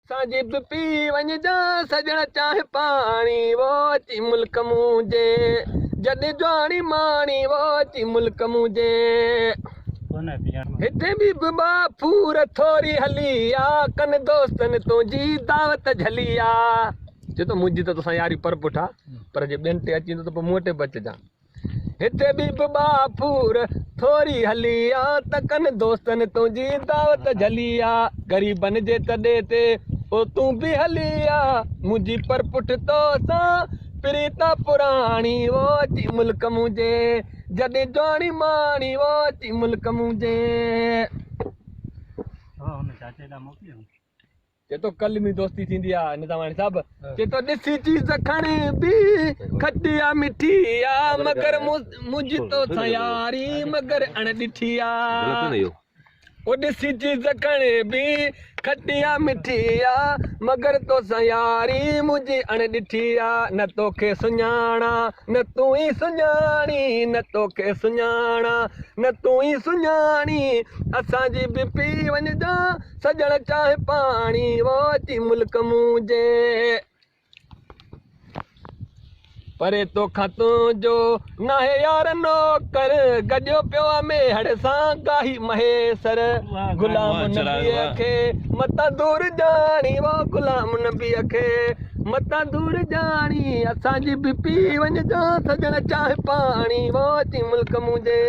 اسان جي به پي وڃجان سڄڻ چانهه پاڻي وو اچي ملڪ منهنجي جڏهن جواڻي ماڻي وو اچي ملڪ منهنجي هتي به به ٻا ڦور ٿوري هلي آ ڪن دوستن تنهنجي دعوت جهلي آ چي ٿو منهنجي ته توسان ياري پر پٺ آ پر جي ٻين تي اچين ٿو ته پوء مون وٽ به اچجان هتي به به ٻاڦور ٿوري هلي آ ته ڪن دوستن تنهنجي دعوت جهلي آ غريبن جي تڏي تي او تون به هلي آ منهنجي پر پٺ تو سان پريت آ پراڻي او اچي ملڪ منهنجي جڏهن جواڻي ماڻي او اچي ملڪ منهنجي. چي ٿو ڪلمي دوستي ٿيندي آ نظاماڻي صاحب چي ٿو ڏسي چيز کڻي به کٽي آ مٺي آ مگر منهنجي توسان ياري مگر اڻ ڏٺي آ او ڏسي چيز کڻي به کٽي آ مٺي آ مگر توسان ياري منهنجي اڻ ڏٺي آ نه توکي سڃاڻا نه تون ئي سڃاڻي نه توکي سڃاڻا نه تون ئي سڃاڻي اسان جي به پي وڃجان سڄڻ چانهه پاڻي وو اچي ملڪ منهنجي پري توکان تنهنجو ناهي يار نوڪر گڏيو پيو آ ميهڙ سان گاهي مهيسر غلام نبيء کي متان دور ڄاڻي وو غلام نبيء کي متان دور ڄاڻي اسان جي به پي وڃجان سڄڻ چانهه پاڻي وو اچي ملڪ منهنجي.